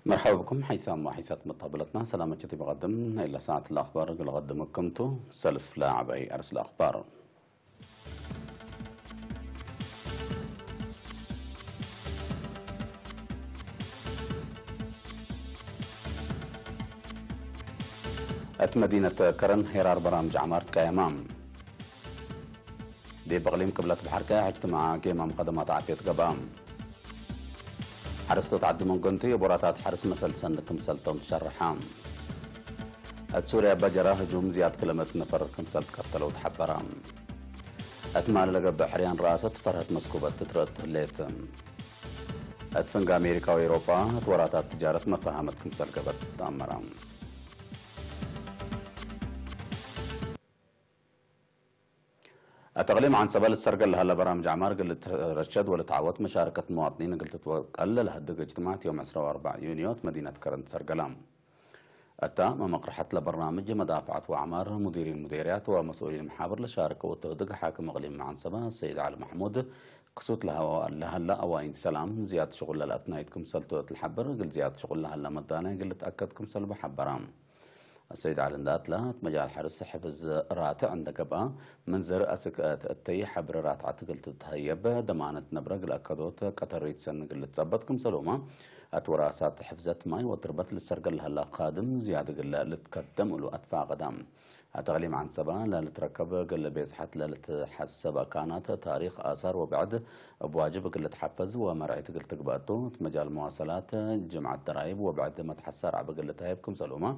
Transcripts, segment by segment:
مرحبا بكم حيثما حيثات متابعتنا. سلامة كتب قدم إلى ساعة الأخبار قل قدم كمتو سلف لا عبي أرسل أخبار. أت مدينة كرن هيرار برامج عمارت كايمام. دي بغليم قبلة بحركة اجتماع كيمام قدمات عافية قبام. حرستو تعدمون كنتي وبراتات حرس مسل سنكم سلتم تشرحام. أت سوريا بجرا هجوم زياد كلمة نفر كم سلت قتلوا تحبرام. أت مال لقب بحريان راسة فرهت مسكوبة تترد هليتم. أت فنق أمريكا وأوروبا أت وراتات تجارة مفاهمة كم سلقبت تأمرام. التقليم عن سبل السرقة لهلا برامج عمار قلت رشد ولتعوت مشاركة مواطنين قلت توقل لهدق اجتماعات يوم عشرة وأربعة يونيو مدينة كرنت سرقلام. التام مقرحة لبرنامج مدافعة وعمار مديرين المديريات ومسؤولين المحابر لشارك وتهدق حاكم إقليم عن سبا السيد علي محمود. كسوت لها لهلا أوين سلام زياد شغل للأتنايت كم سلطة الحبر قل زياد شغل لهلا مدانا قل تأكد كم سلب حبرام. السيد علي ندات لا مجال حرس حفظ راتع عند قبا من زر أسك التي حبر راتع تقل تتهيب ضمانة نبرق الأكدوت قطريت سن قل تثبت كم سلومة. أتوراسات حفظت ماي وتربت للسرقل هلا قادم زياد قل لتقدم له أتفاق دام. التغليم عن سبا لا لتركب قل بيزحت لا لتحسب كانت تاريخ آثار وبعد بواجب قل تحفز ومرعي تقل تقبأتو مجال مواصلات جمعة ضرائب وبعد ما تحسر عب قل تهيب كم سلومة.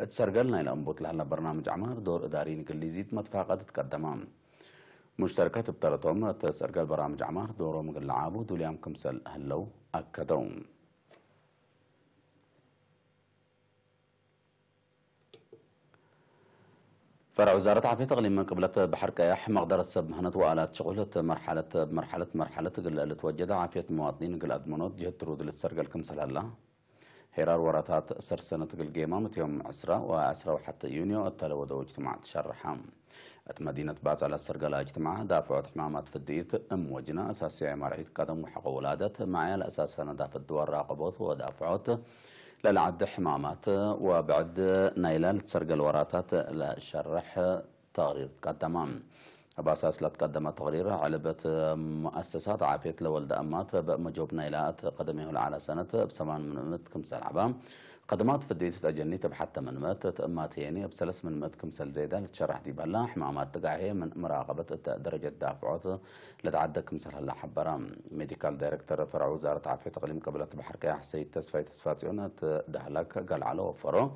تسرقل نايل أنبوت لهلا برنامج عمار دور إداري نقل يزيد ما تفاقد تقدمام. مشتركات بترتهم تسرقل برامج عمار دورهم قل عابو دوليام كمسل هلو أكدوا. فرع وزارة عافية تقليم من قبلة بحر كياح مقدرة سب مهنة وآلات شغل مرحلة مرحلة مرحلة قل لتوجد عافية مواطنين قل أدمنوت جهة ترود لتسرقل كمسل هلا. هيرار وراتات سرسنة قل قيمة متيوم عسرة وعسرة وحتى يونيو التالي ودو اجتماع تشرحام. أت مدينة باز على السرقلة اجتماع دافعت حمامات في الديت أم وجنا أساسية مرعيت قدم وحق ولادت معي على أساس أنا دافع الدول راقبوت ودافعت للعد حمامات وبعد نايلة لتسرقل وراتات لشرح تقرير تقدم. أباساس لتقدم تقرير علبة مؤسسات عافية لولد أمات بمجوب نايلات قدمه على سنة بسمان من مت كم سلعبة. قدمات في الديت تأجني تبحت من مت تأمات يعني بسلس من مت كم سل زيادة لتشرح دي بلا حمامات تقعه من مراقبة درجة دافعات لتعدى كم سل هلا حبرة. ميديكال دايركتور فرع وزارة عافية تقليم قبلة بحر كياح سيد تسفاي تسفاتيون دهلك قال على وفره.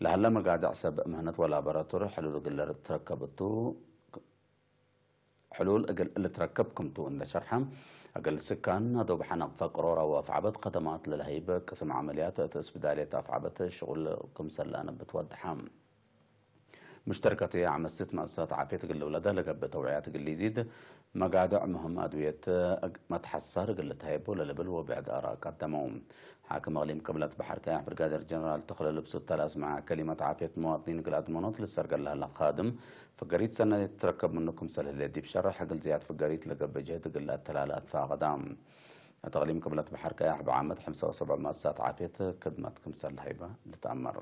لهلا مقادع سب مهنة ولابراتوري حلول قلر تركبتو حلول قل اللي تركب كمتو عند شرحم. أقل سكان هذا بحنا فقرورة وفعبت قدمات للهيبة قسم عمليات تسبدالية أفعبت الشغل كم سلانة بتوضحها. مشتركة عم الست مؤسسات عافية قل ولدها لقب توعيات قل يزيد مقادع مهم أدوية متحسر قل تهيبو للبل وبعد آراء قدموا. حاكم أقليم قبلة بحر كايح برقادر جنرال تخلى لبسو التلاس مع كلمة عافية مواطنين قل أدمنوت للسرقل لها خادم. فقريت سنة يتركب منكم سهل اللي دي بشرح قل زياد فقريت لقب جهد قل التلالة أتفاق دام. تقليم قبلة بحر كايح بعامة حمسة وسبع مؤسسات عافية خدمتكم سهل هيبة لتأمر.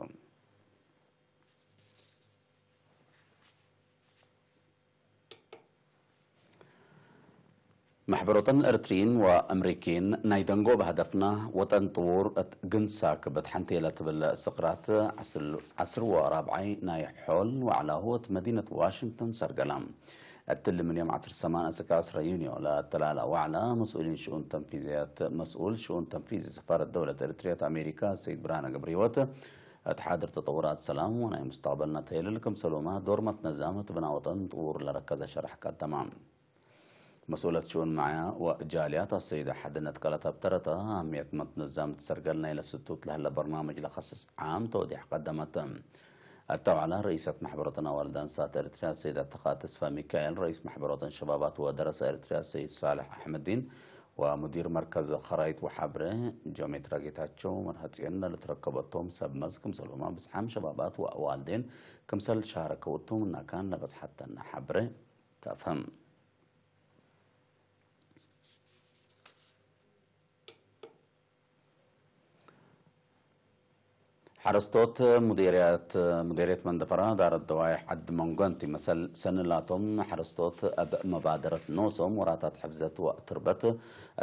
ማሕበሮተን ኤርትሪን ወኣምሪኪን ናይ ደንጎብ ሃደፍና ወጠን ጥዉር እት ግንሳክ በት ሓንቴለ ትብል ስቕራት ዓስር ወራብዓይ ናይ ሖል ዋዕላሁ እት መዲነት ዋሽንግተን ሰርገላ። እትሊ ምን ዮም ዓስር ሰማን እስከ ዕስራ ዩንዮ ለተላላ ዋዕላ መስኡሊን ሽኡን ተንፊዝያት መስኡል ሽኡን ተንፊዚ ሰፋረት ደውለት ኤርትርያ እት ኣሜሪካ ሰይድ ብርሃነ ገብረህይወት እት ሓድር ተጠውራት ሰላም ወናይ ሙስተቅበልና ተየልል ክምሰል ወማ ዶር መትነዛም እት ብና ወጠን ጥውር ለረከዘ ሸራሕ ቀደማ። መስኡለት ሽኡን ማዕያ ወጃልያት ኣሰይደ ሓድነት ቀለት ኣብተረተ ኣህምየት መትነዛም እት ሰርገል ናይ ለስቱት ለህለ በርናምጅ ለኸስስ ዓም ተወዲሕ ቀደመተ። ኣተባዕላ ረኢሰት ማሕበሮተን ኣዋልድ ኣንሳት ኤርትርያ ሰይድ ኣተኻ ተስፋ ሚካኤል፣ ረኢስ ማሕበሮተን ሸባባት ወደረሰ ኤርትርያ ሰይድ ሳልሕ ኣሕመዲን፣ ወሙዲር መርከዝ ኸራይት ወሓብረ ጆሜትራ ጌታቸው መርሃጽዮን ለልትረከበቶም ሰብ መዝ ክምሰልሁማ ብዝሓም ሸባባት ወኣዋልዴን ክምሰል ሻረከ ውቱም እናካን ለበጽሓተና ሓብረ ተፍህም። ሓረስቶት ሙዴርያት፣ ሙዴርየት መንደፈራ ዳረት ደዋይሕ ዓዲ መንጎንቲ መሰል ሰንላቶም ሓረስቶት ኣብ መባደረት ኖሶም ወራታት ሕፍዘት ዋእ ትርበት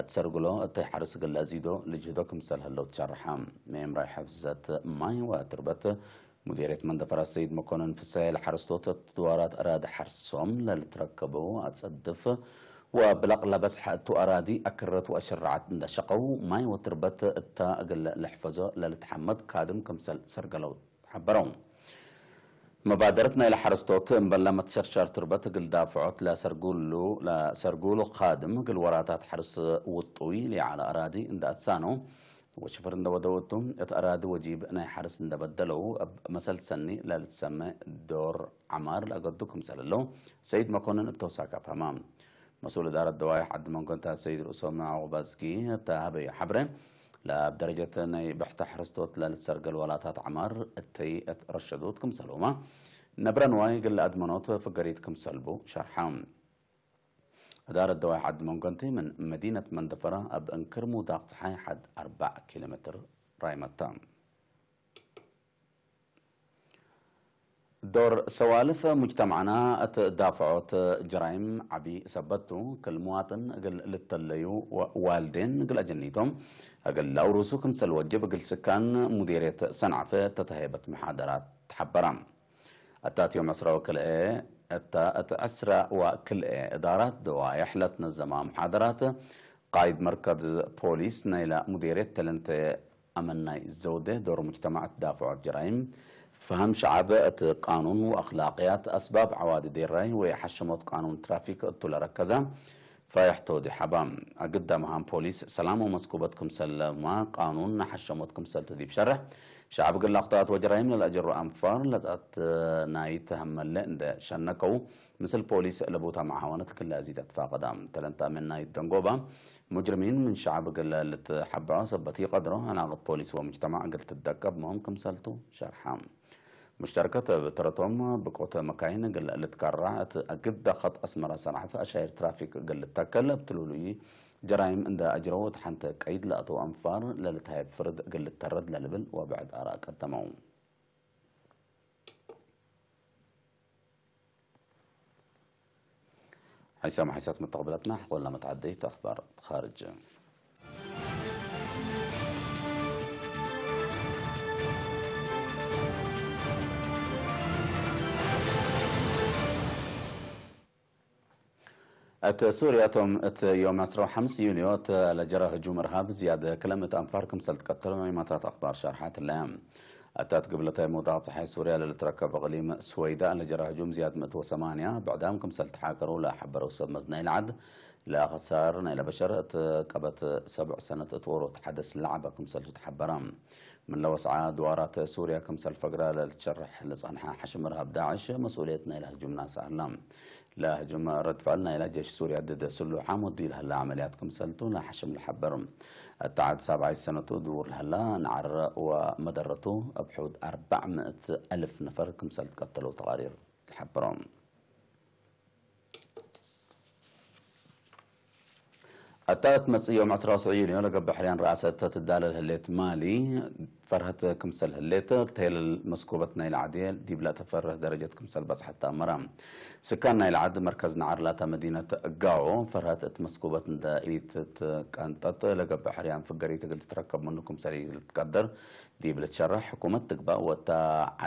እትሰርግሎ እተይ ሓርስ ግለ ዚዶ ልጅህዶ ክምሰል ህለው ትሸርሓ። መምራይ ሕፍዘት ማይ ዋእ ትርበት ሙዴርየት መንደፈራ ሰይድ መኮንን ፍሳየ ለሓረስቶት እትዋራት ኣራዲ ሓርሶም ለልትረከበው ኣጸድፍ ወብለቕ ለበጽሐ እቱ ኣራዲ ኣክረት ወኣሸራዓት እንደሸቐው ማይ ወትርበት እታ እግል ለሕፈዞ ለልትሓመድ ካድም ክምሰል ሰርገለው ሓበረው። መባደረት ናይ ለሓረስቶት እምበላ መትሸርሸር ትርበት እግል ዳፍዖት ለሰርጉሉ ለሰርጉሉ ካድም እግል ወራታት ሓርስ ውጡይ ሊዓለ ኣራዲ እንደ ኣትሳነው ወሽፍር እንደወደወቱ እቲ ኣራዲ ወጂብ ናይ ሓርስ እንደበደለው ኣብ መሰል ሰኒ ለልትሰመ ዶር ዓማር ለኣገዱ ክምሰለለው ሰይድ መኮንን እተውሳካ ፈማ። መስኡል እዳረት ደዋይሕ ዓዲ መንጎንታ ሰይድ ርእሶም ዓቑባዝጊ እተሃበዮ ሓብረ፣ ለኣብ ደረጀት ናይ ብሕቲ ሕርስቶት ለልትሰርገል ወላታት ዓማር እተይ እት ረሸዱት ክምሰልውማ፣ ነብረ ንዋይ ግለ ኣድመኖት ፍገሪት ክምሰልቡ ሸርሓ። እዳረት ደዋይሕ ዓዲ መንጎንቲ ምን መዲነት መንደፈራ ኣብ እንክር ሙዳቕ ፀሓይ ሓድ ኣርባዕ ኪሎ ሜትር ራይመታ። ዶር ሰዋልፍ ሙጅተማዕና እት ዳፍዖት ጀራይም ዓቢ ሰበቱ ክል ሙዋጥን እግል ልተለዩ ወ-፣ ዋልዴን እግል ኣጀኒቶም እግል ለአውሩሱ ክምሰል ወጅብ እግል ስካን ሙዴርየት ሰንዓፈ ተተሃየበት መሓደራት ተሓበራ። እታ እት ዮም ዕስራ ወክልኤ እታ እት ዕስራ ወክልኤ እዳራት ደዋይሕ ለትነዘማ መሓደራት ቃይድ መርከዝ ፖሊስ ናይላ ሙዴርየት ተለንተ ኣመናይ ዘውደ ዶር ሙጅተማዕ እት ዳፍዖት ጀራይም፣ ፈሃም ሸዓብ እት ቃኑን ወኣኽላቅያት ኣስባብ ዓዋዲ ዴራይ ወይ ሓሸሞት ቃኑን ትራፊክ እቱ ለረከዛ ፋይሕ ተውዲ ሓባ። ኣግዳ መሃም ፖሊስ ሰላም ወመስኩበት ክምሰለማ ቃኑን ንሓሸሞት ክምሰልቱ ዲብ ሸርሕ ሸዓብ ግላ ኣኽጣት ወጀራይም ለልኣጀሩ ኣንፋር ለጣት ናይ ተህመለ እንደ ሸነከው ምስል ፖሊስ ለቦታ መዓወነት ክላዚ ተትፋቀዳ። ተለንታ መናይ ደንጎባ ሙጅርሚን ምን ሸዓብ እግል ልትሓብዖ ሰበት ይቀድሮ፣ ኣናቅት ፖሊስ ወሙጅተማዕ እግል ትደቀብ ምህም ክምሰልቱ ሸርሓ። ሙሽተርከት እብ ተረቶም ብቆተ መካይን እግል ልትካራዕ፣ እት ኣግብ ዳኸት ኣስመራ ሰንዓፈ ኣሻይር ትራፊክ እግል ልተከል፣ እብ ትሉሉይ ጀራይም እንደ ኣጅረው እት ሓንተ ቀይድ ለኣተው ኣንፋር ለልትሃየብ ፍርድ እግል ልተረድ ለልብል ወብዕድ ኣራ ቀደመው። ሓይሳ መሓይሳት መተቕበላትና፣ ሕቆልና መትዓደይት ኣኽባር ኻርጅ። እት ሱርያ ቶም እት ዮም ዕስራ ወሓምስ ዩልዮ እት ለጀረ ህጁም እርሃብ ዝያድ ክለምእት ኣንፋር ክምሰል ትቀተሉ ዒማታት ኣኽባር ሸርሓት ኣለያ። ኣታት ግብለታይ ምውዳቕ ጸሓይ ሱርያ ለልትረከብ እቕሊም ስወይዳ ለጀረ ህጁም ዝያድ ምእት ወሰማንያ ብዕዳም ክምሰል ተሓከሩ ለሓበረው ሰብ መዝናይ ለዓድ ለኸሳር ናይ ለበሸር እት ቀበት ሰብዕ ሰነት እት ወሮት ሓደስ ለዓበ ክምሰልቱ ተሓበራ። ምን ለወስዓ ድዋራት ሱርያ ክምሰል ፈግራ ለልትሸርሕ ለጸንሓ ሓሽም እርሃብ ዳዕሽ መስኡልየት ናይ ለህጁም ናሳ ኣላ። ለህጁም ረድፋል ናይላ ጀሽ ሱርያ ድድ ስሉሕ ዓም ወዲ ለህላ ዓመልያት ክምሰልቱ ለሓሽም ለሓበር። እታ ዓድ ሳብዓይ ሰነቱ ድውር ለህላ ንዓር ወመደረቱ ኣብ ሕውድ ኣርባዕ ምእት ኣልፍ ነፈር ክምሰል ትቀተለው ተቓሪር ይሓብሮም። ኣታ እትመጽእ ዮም ዕስራ ወስዒ ዩልዮ ለገብእ ሕርያን ረኣሰ እተ ትዳለል ህሌት ማሊ ፈርሀት ክምሰል ህሌት፣ ተየለል መስኮበት ናይ ለዓድየ ዲብላ ተፈርህ ደረጀት ክምሰል በጽሐት ተኣመራ። ስካን ናይ ለዓድ መርከዝ ነዓር ላታ መዲነት ጋዎ ፈርሀት እት መስኮበት እንደ ኢትትቀንጠጥ ለገብእ ሕርያን ፍገሪት እግል ትትረከብ ምኑ ክምሰል ኢትትቀደር ዲብ ልትሸርሕ ሕኩመት ትግባእ ወታ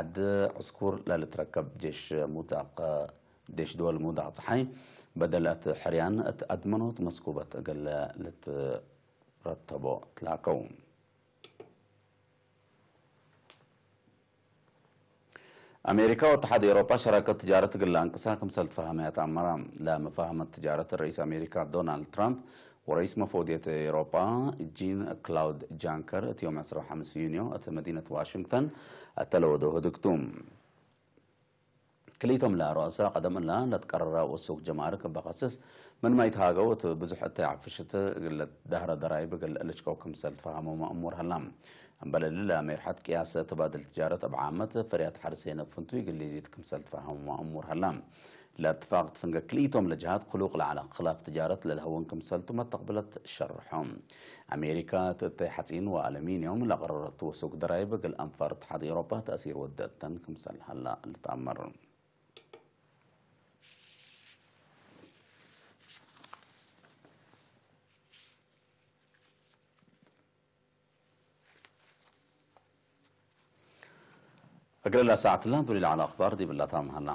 ዓድ ዕስኩር ለልትረከብ ጄሽ ሙዳቕ ዴሽ ድወል ምውዳቕ ጸሓይ በደል እት ሕርያን እት ኣድመኖት መስኩበት እግል ልትረተቦ ትላከው። ኣሜሪካ ወተሓድ ኤውሮጳ ሸራከት ትጃረት እግል ኣንቅሳ ክምሰል ትፈሃመያ ተኣመራ። ለመፋህመት ትጃረት ርኢስ ኣሜሪካ ዶናልድ ትራምፕ ወረኢስ መፈውድየት ኤውሮጳ ጂን ክላውድ ጃንከር እት ዮም ዕስራ ወሓምስ ዩንዮ እት መዲነት ዋሽንግተን እተለወዶ ህድግቱ። ክልኢቶም ለሩኣሳ ቀደም እላ ለትቀረራ ወሱቅ ጀማርክ በኸስስ ምን ማይ ተሃገው እት ብዙሕ እተ ዓፍሽት ግለት ዳህረ ደራይብ እግል ልሽቀው ክምሰል ትፈሃሞማ እሙር ሀላ። እምበለሊ ለሜርሐት ቅያስ ተባድል ትጃረት እብ ዓመት ፍርያት ሐርሴ ነፍንቱ ይግሊዚት ክምሰል ትፈሃሞማ እሙር ሀላ። ለትፋቅ ትፍንገ ክልኢቶም ለጅሃት ክሉቅ ለዓላ ክላፍ ትጃረት ለልሀውን ክምሰልቱ መተቅብለት ሸርሖም። ኣሜሪካ ትእተይ ሓጺን ወኣሉሚንዮም ለቀረረቱ ወሱቅ ድራይ በግል ኣንፋር ተሓት ኤውሮጳ ተእሲር ወደተን ክምሰል ሃላ ልትኣመር። እግለላ ሰዓትላ ብሉይ ለዓላ ኣኽባር ዲብላታ መሃላ።